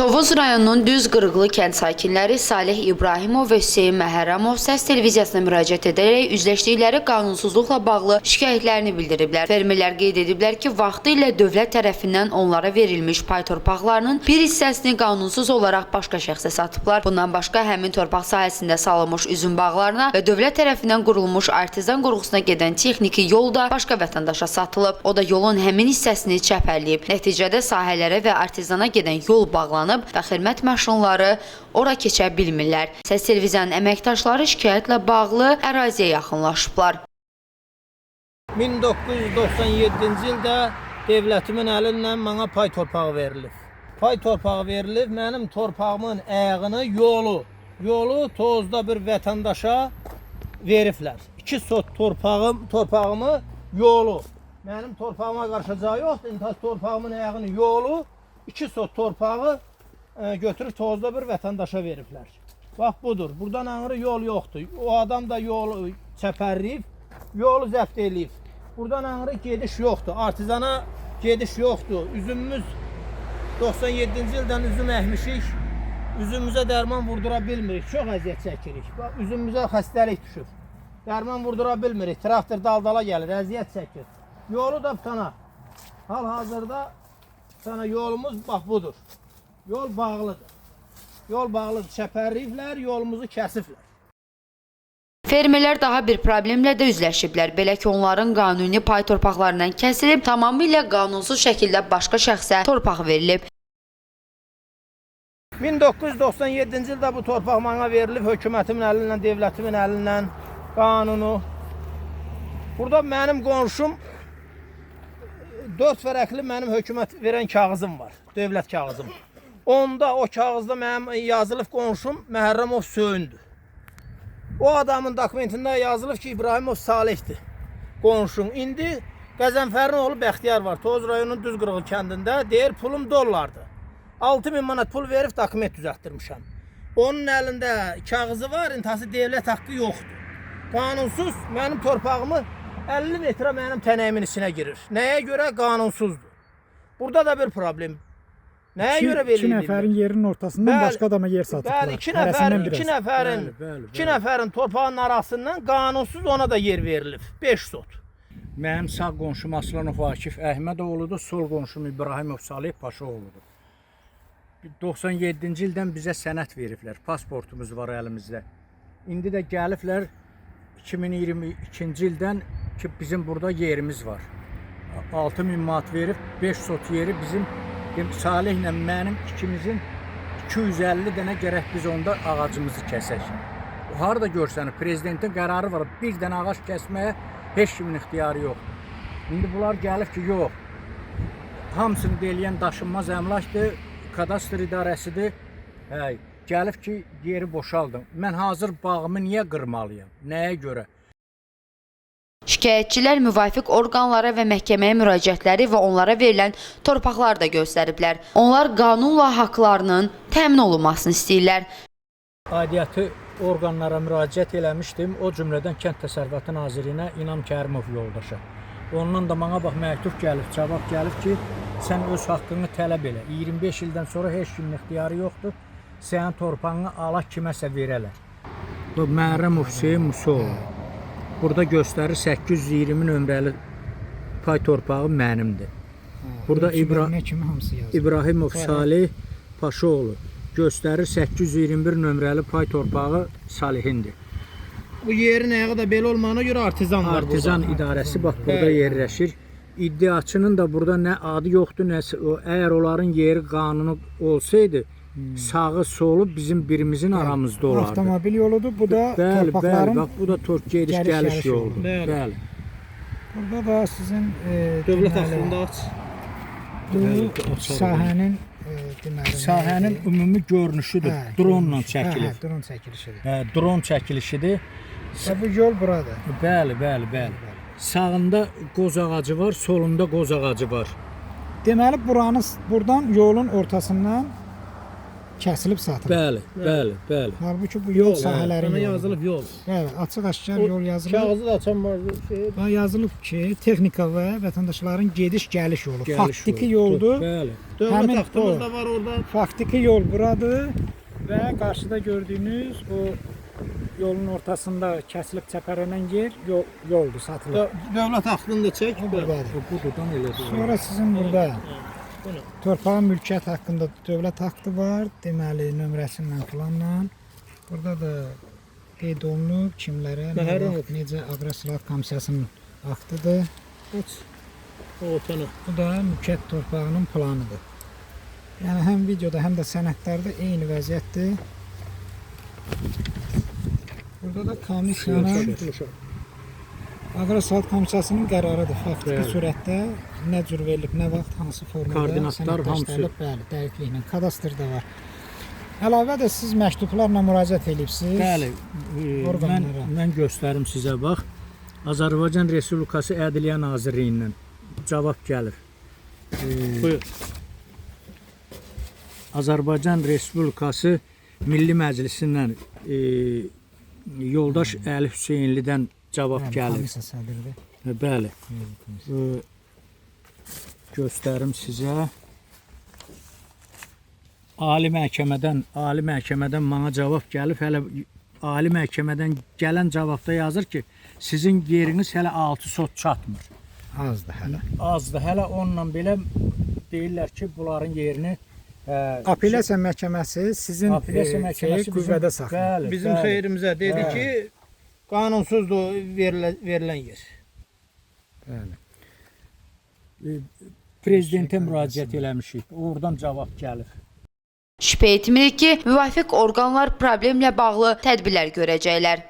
Tovuz rayonunun Düz Qırıqlı kənd sakinləri Salih İbrahimov və Hüseyn Məhərrəmov Səs televiziyasına müraciət edərək üzləşdikləri qanunsuzluqla bağlı şikayətlərini bildiriblər. Fermerlər qeyd ediblər ki, vaxtilə dövlət tərəfindən onlara verilmiş pay torpaqlarının bir hissəsini qanunsuz olaraq başqa şəxsə satıblar. Bundan başqa həmin torpaq sahəsində salınmış üzüm bağlarına və dövlət tərəfindən qurulmuş artezan qurğusuna gedən texniki yol da başqa vətəndaşa satılıb. O da yolun həmin hissəsini çəpərləyib. Nəticədə sahələrə və artezana gedən yol bağlanıb və xidmət maşınları ora keçə bilmirlər. Səs televiziyanın əməkdaşları şikayətlə bağlı əraziyə yaxınlaşıblar. 1997-ci ildə dövlətimin əlindən mənə pay torpağı verilib. Pay torpağı verilib, mənim torpağımın ayağını yolu Tovuzda bir vətəndaşa veriblər. 2 sot torpağımı yolu. Mənim torpağıma qarışacağı yoxdur. İndi torpağımın ayağını yolu 2 sot torpağı götürüb Tovuzda bir vətəndaşa veriblər. Bax budur. Buradan ayrı yol yoxdur. O adam da yolu çəpərləyib, yolu zəbt eləyib. Buradan ayrı gediş yoxdur. Artizana gediş yoxdur. Üzümümüz 97-ci ildən üzüm əkmişik. Üzümümüzə dərman vurdura bilmirik. Çox əziyyət çəkirik. Bax, üzümümüzə xəstəlik düşür. Dərman vurdura bilmirik. Traktor dal-dala gəlir, əziyyət çəkir. Yolu da sana. Hal-hazırda sana yolumuz bax budur. Yol bağlıdır. Yol bağlıdır. Çəpərliyiblər, yolumuzu kəsiblər. Fermerlər daha bir problemlə də üzləşiblər. Belə ki, onların qanuni pay torpaqlarından kəsilib, tamamilə qanunsuz şəkildə başqa şəxsə torpaq verilib. 1997-ci ildə bu torpaq mənə verilib hökumətimin əlindən, dövlətimin əlindən qanunu. Burada mənim qonşum 4 vərəqli mənim hökumət verən kağızım var, dövlət kağızım. Onda o kağızda mənim yazılıb qonşum Məhərrəmov Söyündür. O adamın dokumentində yazılıb ki, İbrahimov Salihdir qonşun. İndi Qəzənfərin oğlu Bəxtiyar var. Tovuz rayonunun Düz Qırıqlı kəndində. Deyir pulum dollardır. 6000 manat pul verib dokument düzəltdirmişəm. Onun əlində kağızı var, intihası dövlət haqqı yoxdur. Qanunsuz mənim torpağımı 50 metrə mənim tənəyimin içinə girir. Nəyə görə qanunsuzdur? Burada da bir problem. Nəyə görə İki belə nəfərin yerinin ortasından Bəli. başqa adama yer satıblar. Bəli, iki Hərəsindən nəfərin, iki biraz. nəfərin, Bəli, bəli, iki bəli. nəfərin torpağının arasından qanunsuz ona da yer verilib. 5 sot. Mənim sağ qonşum Aslanov Akif Əhmədoğludur, sol qonşum İbrahimov Salih Paşaoğludur. 97-ci ildən bizə sənəd veriblər, pasportumuz var əlimizdə. İndi də gəliblər 2022-ci ildən ki bizim burada yerimiz var. 6000 manat verib 5 sot yeri bizim Salihlə mənim ikimizin 250 dənə gərək biz onda ağacımızı kəsək. Harda görsənir, prezidentin qərarı var. Bir dənə ağac kəsməyə heç kimin ixtiyarı yoxdur. İndi bunlar gəlib ki, yox. Hamısını da eləyən daşınmaz əmlakdır, kadastr idarəsidir. Hə, gəlib ki, yeri boşaldın. Mən hazır bağımı niyə qırmalıyam? Nəyə görə? Şikayətçilər müvafiq orqanlara və məhkəməyə müraciətləri və onlara verilən torpaqları da göstəriblər. Onlar qanunla haqlarının təmin olunmasını istəyirlər. Aidiyyəti orqanlara müraciət eləmişdim. O cümlədən Kənd Təsərrüfatı Nazirliyinə İnam Kərimov yoldaşa. Ondan da mənə bax məktub gəlib, cavab gəlib ki, sən öz haqqını tələb elə. 25 ildən sonra heç kimin ixtiyarı yoxdur. Sənin torpağını ala kiməsə verələr. Bu Məhərrəmov Hüseyn Musoğlu. Burada göstərir 820 nömrəli pay torpağı mənimdir. Burada Ölçülərinə kimi hamısı yazılıb. İbrahimov Salih Paşaoğlu göstərir 821 nömrəli pay torpağı Salihindir. Bu yerin ayağı da belə olmağına görə artizan var Artizan burada. idarəsi bax burada yerləşir. İddiaçının da burada nə adı yoxdur, nə əgər onların yeri qanunu olsaydı, sağı solu bizim birimizin aramızda olardı. Avtomobil yoludur. Bu da Bəli, bəli, torpaqların bax bu da gediş gəliş gəliş gəliş yoludur. yolu. Bəli. Bəli. Burada da sizin Dövlət deməli, haqqında aç. bu Bəli, açar sahənin deməli Sahənin ümumi görünüşüdür. Hə, Dronla görünüşü. çəkilib. Hə, dron çəkilişidir. Hə, dron çəkilişidir. Və bu yol buradır. Bəli, bəli, bəli. Sağında qoz ağacı var, solunda qoz ağacı var. Deməli buranı buradan yolun ortasından Kəsilib satılıb. Bəli, bəli, bəli. Halbuki bu yol sahələrin Buna yoludur. yazılıb yol. Bəli, açıq-aşkar yol yazılıb. Kağızı da açan var. Şey, Və yazılıb ki, texnika və vətəndaşların gediş-gəliş yolu. Gəliş Faktiki yolu. yoldur. Bəli. dövlət Həmin aktımız o. da var orada. Faktiki yol buradır və qarşıda gördüyünüz o yolun ortasında kəsilib çəpərlənən yer yol, yoldur, satılıb. Dövlət aktını da çək. O buradadır. Bu bududan elədir. Sonra sizin burada Bunu. torpağın mülkiyyət haqqında dövlət aktı var, deməli nömrəsi ilə filanla. Burada da qeyd olunub kimlərə, nə Məhərrəmov. vaxt, necə Aqrar Isslahat Komissiyasının aktıdır. Aç. O otunu. Bu da mülkiyyət torpağının planıdır. Yəni həm videoda, həm də sənədlərdə eyni vəziyyətdir. Burada da komissiyanın Aqrar Isslahat Komissiyasının qərarıdır. Faktiki Bəli. surətdə nə cür verilib, nə vaxt, hansı formada Koordinatlar sənədləşdirilib, bəli, dəqiqliklə kadastr da var. Əlavə də siz məktublarla müraciət edibsiz. Bəli, mən Orqanlara. mən göstərim sizə bax. Azərbaycan Respublikası Ədliyyə Nazirliyindən cavab gəlir. Buyur. Azərbaycan Respublikası Milli Məclisindən yoldaş Əli Hüseynlidən cavab Bəli, gəlir. Komissiya sədridir. Bəli. Göstərim sizə. Ali məhkəmədən mənə cavab gəlib. Hələ Ali məhkəmədən gələn cavabda yazır ki, sizin yeriniz hələ 6 sot çatmır. Azdır hələ. Azdır. Hələ onunla belə deyirlər ki, bunların yerini Apellyasiya məhkəməsi sizin Apellyasiya məhkəməsi şeyi qüvvədə saxlayır. Bəli, Bizim bəli. xeyrimizə dedi Bəli. ki, qanunsuzdur verilən yer. Bəli. Prezidentə müraciət eləmişik. Oradan cavab gəlir. Şübhə etmirik ki, müvafiq orqanlar problemlə bağlı tədbirlər görəcəklər.